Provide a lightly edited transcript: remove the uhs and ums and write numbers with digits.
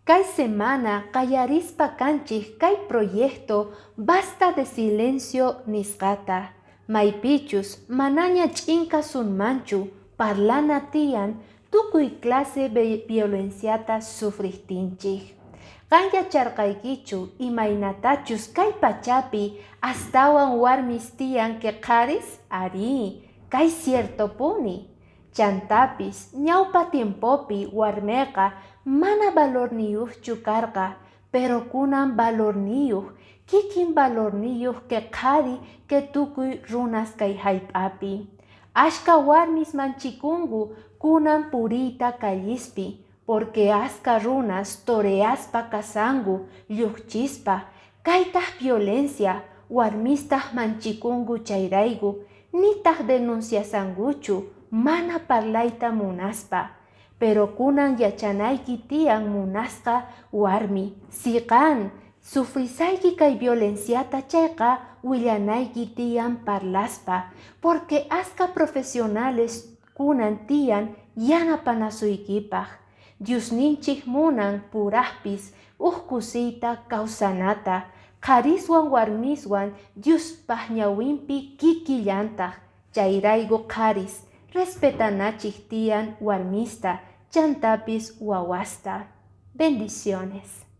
Kay semana qallarispa kanchik kay proyecto Basta de Silencio nisqata, maypichus manaña ch'in kasunmanchu, parlana tiyan tukuy clase violenciata sufriqtinchik. Qan yacharqaykichu imaynatachus kay pachapi astawan warmis tiyan que qharis? Arí, kay ciertopuni. Chantapis ñawpa tiempopi warmeqa mana valorniyuqchu karqa, pero kunan valorniyuq, kikin valorniyuq que qhari que tukuy runas kay hallp'api. Ashka warmis manchikunku kunan puriyta callispi, porque aska runas toreaspa kasanku lluqchispa, kaytaq violencia, warmistaq manchikunku chayrayku, nitaq denunciasankuchu mana parlayta munaspa. Pero kunan yachanayki tiyan munasqa warmi, si qan sufrisayki kay violenciata chayqa willanayki tiyan parlaspa, porque aska profesionales kunan tiyan yanapanasuykipaq. Diosninchik munan puraqpis uj kusiyta kawsanata, qhariswan warmiswan Diospaq ñawinpi kikillantaq, chayrayku qharis respetanachik tiyan warmista chantapis wawasta. Bendiciones.